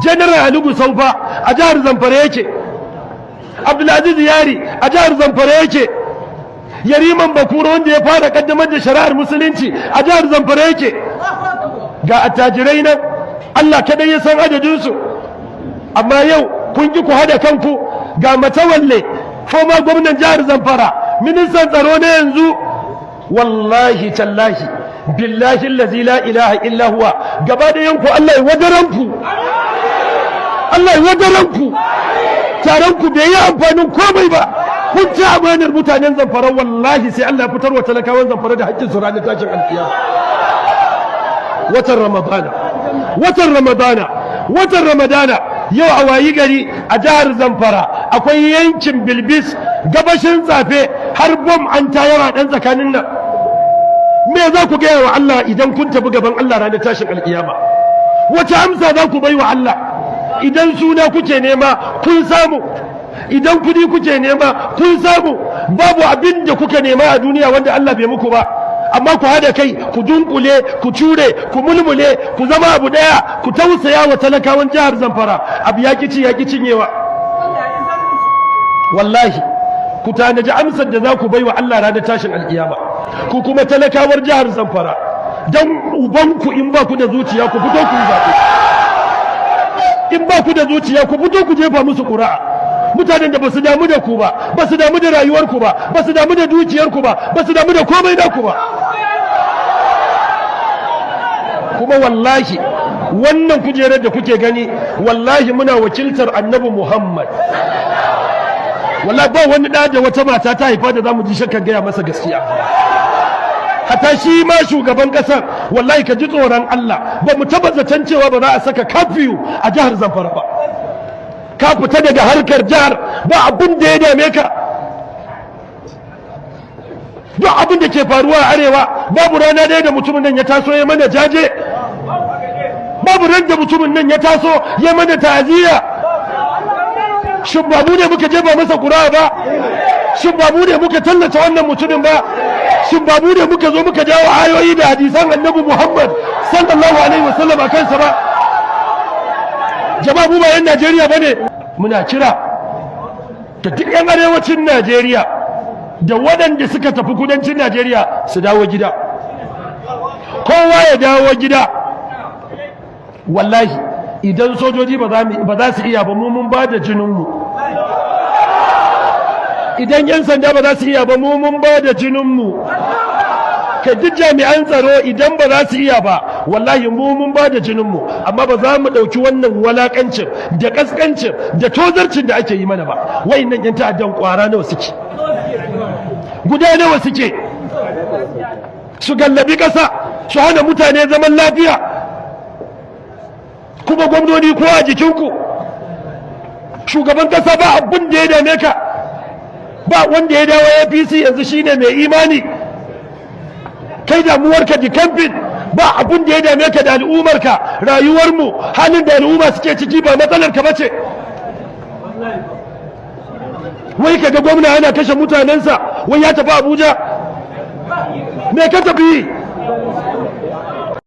General Ali Gusau fa a jihar Zamfara yake. Abdulaziz Yari a jihar Zamfara yake. Yariman Bakura, wanda ya fara kaddamar da shari'ar Musulunci, a jihar Zamfara yake. Ga attajirai nan, Allah kadai ya san adadinsu, amma yau kun ki ku hada kanku. Ga Matawalle, former gwamnan jihar Zamfara, ministan tsaro na yanzu. Wallahi tallahi, billahi allazi la ilaha illa huwa, gaba da yanku, Allah ya wadaranku, Allah ya wadaranku. Taron ku bai yi amfanin komai ba. Kun ci amanar mutanen Zamfara. Wallahi sai Allah ya fitar wa talakawan Zamfara da haƙƙin su ranar tashin alkiyama. Watan Ramadana, watan Ramadana, watan Ramadana, yau a wayi gari a jihar Zamfara akwai yankin Bilbis, gabashin Tsafe, har bom an tayar a ɗan tsakanin nan. Me za ku gaya wa Allah idan kun tafi gaban Allah ranar tashin alkiyama? Wace amsa za ku bai wa Allah? Idan suna kuke nema, kun samu. Idan kudi kuke nema, kun samu. Babu abin da kuka nema a duniya wanda Allah bai muku ba. Amma ku hada kai, ku dunkule, ku cure, ku mulmule, ku zama abu daya, ku tausaya wa talakawan jihar Zamfara. Abu ya ci ya cinyewa. Wallahi ku tanaji amsar da za ku bai wa Allah ranar tashin alkiyama. Ku kuma talakawar jihar Zamfara, don ubanku, in ba ku da zuciya, ku fito ku yi zaɓe. In ba ku da zuciya, ku fito ku jefa musu ƙuri'a. Mutanen da ba su damu da ku ba, ba su damu da rayuwarku ba, ba su damu da dukiyarku ba, ba su damu da komai naku ba. Kuma wallahi wannan kujerar da kuke gani, wallahi muna wakiltar Annabi Muhammad. Wallahi ba wani ɗa da wata mata ta haifa da za mu ji shakkan gaya masa gaskiya, hata shi ma shugaban ƙasar. Wallahi ka ji tsoron Allah. Ba mu taba zaton cewa ba za a saka curfew a jihar Zamfara ba. Ka fita daga harkar jihar, ba abin da ya dame ka. Duk abin da ke faruwa a arewa, babu rana ɗaya da mutumin nan ya taso ya mana jaje, babu ran da mutumin nan ya taso ya mana ta'aziyya. Shin ba mu ne muka jefa masa ƙuri'a ba? Shin ba mu ne muka tallata wannan mutumin ba? Shin ba mu ne muka zo muka jawo ayoyi da hadisan Annabi Muhammad sallallahu alaihi wasallam a kansa ba? Jama'a, mu ba yan Najeriya bane? Muna kira da duk yan arewacin Najeriya da waɗanda suka tafi kudancin Najeriya su dawo gida. Kowa ya dawo gida. Wallahi idan sojoji ba za su iya ba, mu mun ba da jininmu. Idan 'yan sanda ba za su iya ba, mu mun ba da jininmu. Ka duk jami'an tsaro, idan ba za su iya ba, wallahi mu mun ba da jininmu. Amma ba za mu ɗauki wannan walakancin da ƙasƙancin da tozarcin da ake yi mana ba. Wayannan 'yan ta'addan ƙwara nawa suke? Guda nawa suke? Su gallabi ƙasa, su hana mutane zaman lafiya, kuma gwamnoni ko a jikinku. Shugaban ƙasa, ba abin da ya dame ka. Ba wanda ya dawo APC yanzu shine mai imani. Kai damuwarka di kamfin, ba abin da ya dame ka da al'ummarka. Rayuwarmu, halin da al'umma suke ciki, ba matsalar ka bace. Wai kaga gwamna yana kashe mutanensa, wai ya tafi Abuja. Me ka tafi?